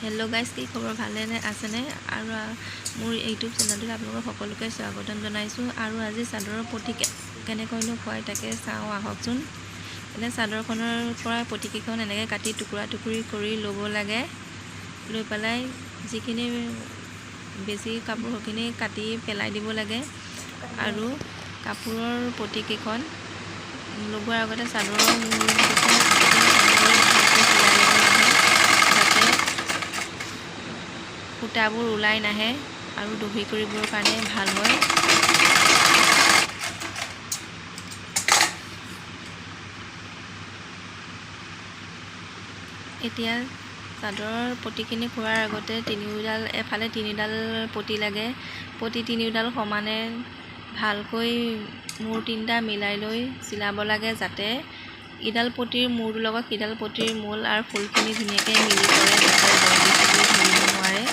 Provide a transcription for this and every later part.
Hello' guys, কি খবৰ, ভালেনে আছেনে? আৰু মোৰ ইউটিউব চেনেলটোত আপোনালোকক সকলোকে স্বাগতম জনাইছোঁ। আৰু আজি চাদৰৰ পটি কেনেকৈনো খুৱাই তাকে চাওঁ আহকচোন। এনে চাদৰখনৰ পৰা পটিকেইখন এনেকৈ কাটি টুকুৰা টুকুৰি কৰি ল'ব লাগে। লৈ পেলাই যিখিনি বেছি কাপোৰ সেইখিনি কাটি পেলাই দিব লাগে। আৰু কাপোৰৰ পটিকেইখন লগোৱাৰ আগতে চাদৰৰ মূৰকেইটা ভালকৈ চিলাই ল'ব লাগে, যাতে সূতাবোৰ ওলাই নাহে আৰু দহি কৰিবৰ কাৰণে ভাল হয়। এতিয়া চাদৰৰ পটিখিনি খোৱাৰ আগতে তিনিওডাল এফালে তিনিডাল পটি লাগে। পটি তিনিওডাল সমানে ভালকৈ মূৰ তিনিটা মিলাই লৈ চিলাব লাগে, যাতে ইডাল পটিৰ মূৰটোৰ লগত সিডাল পটিৰ মূল আৰু ফুলখিনি ধুনীয়াকৈ মিলি পৰে, যাতে জইন দি ধৰিব নোৱাৰে।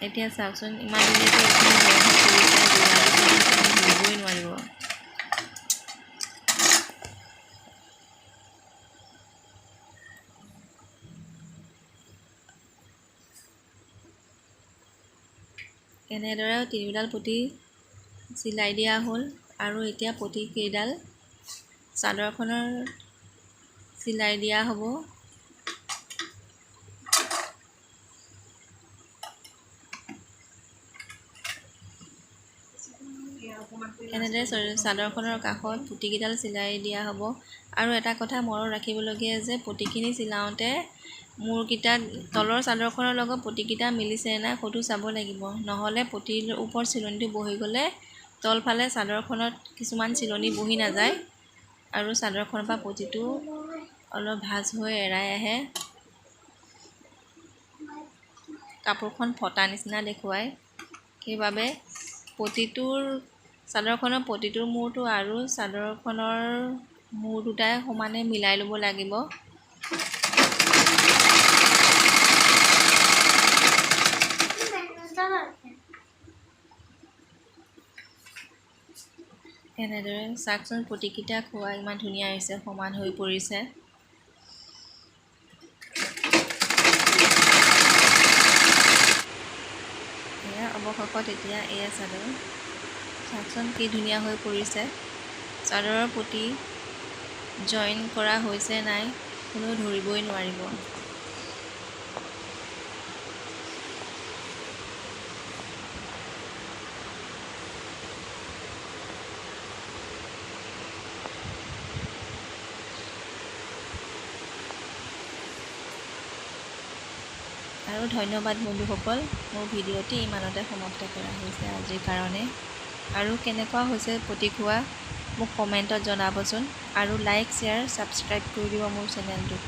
এতিয়া চাওকচোন, ইমান ধুনীয়াকৈ এইখিনি জইন হৈ পৰিছে, যোৰা ধৰিবই নোৱাৰিব। এনেদৰে তিনিওডাল পটি চিলাই দিয়া হ'ল। আৰু এতিয়া পটিকেইডাল চাদৰখনৰ চিলাই দিয়া হ'ব। এনেদৰে চাদৰখনৰ কাষত পটিকেইডাল চিলাই দিয়া হ'ব। আৰু এটা কথা মনত ৰাখিবলগীয়া যে পটিখিনি চিলাওঁতে মূৰকেইটা তলৰ চাদৰখনৰ লগত পটিকেইটা মিলিছে নাই সেইটো চাব লাগিব, নহ'লে পটিৰ ওপৰত চিলনিটো বহি গ'লে তলফালে চাদৰখনত কিছুমান চিলনি বহি নাযায় আৰু চাদৰখনৰ পৰা পটিটো অলপ ভাঁজ হৈ এৰাই আহে, কাপোৰখন ফটা নিচিনা দেখুৱায়। সেইবাবে পটিটোৰ চাদৰখনৰ পটিটোৰ মূৰটো আৰু চাদৰখনৰ মূৰ দুটাই সমানে মিলাই ল'ব লাগিব। এনেদৰে চাওকচোন, পটিকেইটা খোৱা ইমান ধুনীয়া হৈছে, সমান হৈ পৰিছে। এয়া অৱশেষত এতিয়া এয়া চাদৰ চাওকচোন কি ধুনীয়া হৈ পৰিছে। চাদৰৰ পটি জইন কৰা হৈছে নাই কোনেও ধৰিবই নোৱাৰিব। আৰু ধন্যবাদ বন্ধুসকল, মোৰ ভিডিঅ'টি ইমানতে সমাপ্ত কৰা হৈছে আজিৰ কাৰণে। আৰু কেনেকুৱা হৈছে পটি খোৱা মোক কমেণ্টত জনাবচোন, আৰু লাইক শ্বেয়াৰ ছাবস্ক্ৰাইব কৰি দিব মোৰ চেনেলটোক।